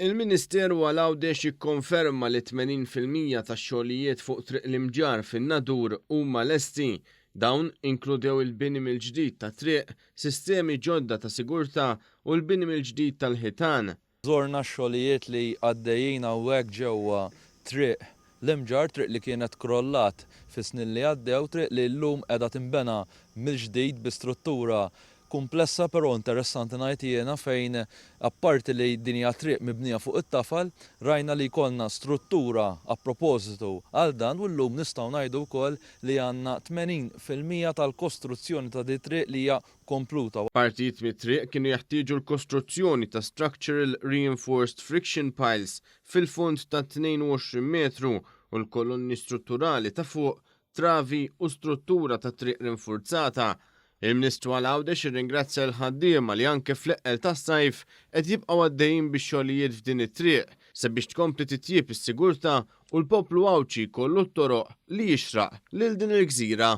Il-Ministeru għal Għawdex jikkonferma li 80% tax-xogħlijiet fuq Triq l-Imġarr fin-Nadur huma lesti. Dawn inkludew il-bini mill-ġdid tat-triq, sistemi ġodda ta' sigurtà u l-bini mill-ġdid tal-ħitan. Żorna x-xogħlijiet li għaddejjin hawnhekk ġewwa Triq l-Imġarr, triq li kienet krollat fis-snin li għaddew, triq li llum qiegħda tinbena mill-ġdid bi struttura kumplessa però interessanti ngħid jiena fejn apparti li din hija triq mibnija fuq it-tafal, rajna li jkollna struttura appropożitu għal dan u llum nistgħu ngħidu wkoll li għandna 80% tal-kostruzzjoni ta' din it-triq li hija kompluta. Partijiet mit-triq kienu jeħtieġu l-kostruzzjoni ta' structural reinforced friction piles fil-fond ta' 22 metru u l-kolonni strutturali ta' fuq, travi u struttura ta' triq rinfurzata. Il-Ministru għal Għawdex irringrazzja l-ħaddiema li anke fl-eqqel tas-sajf qed jibqgħu għaddejjin bix-xogħlijiet f'din it-triq sabiex tkompli titjieb is-sigurtà u l-poplu Għawdxi jkollu t-toroq li jixraq lil din il-gżira.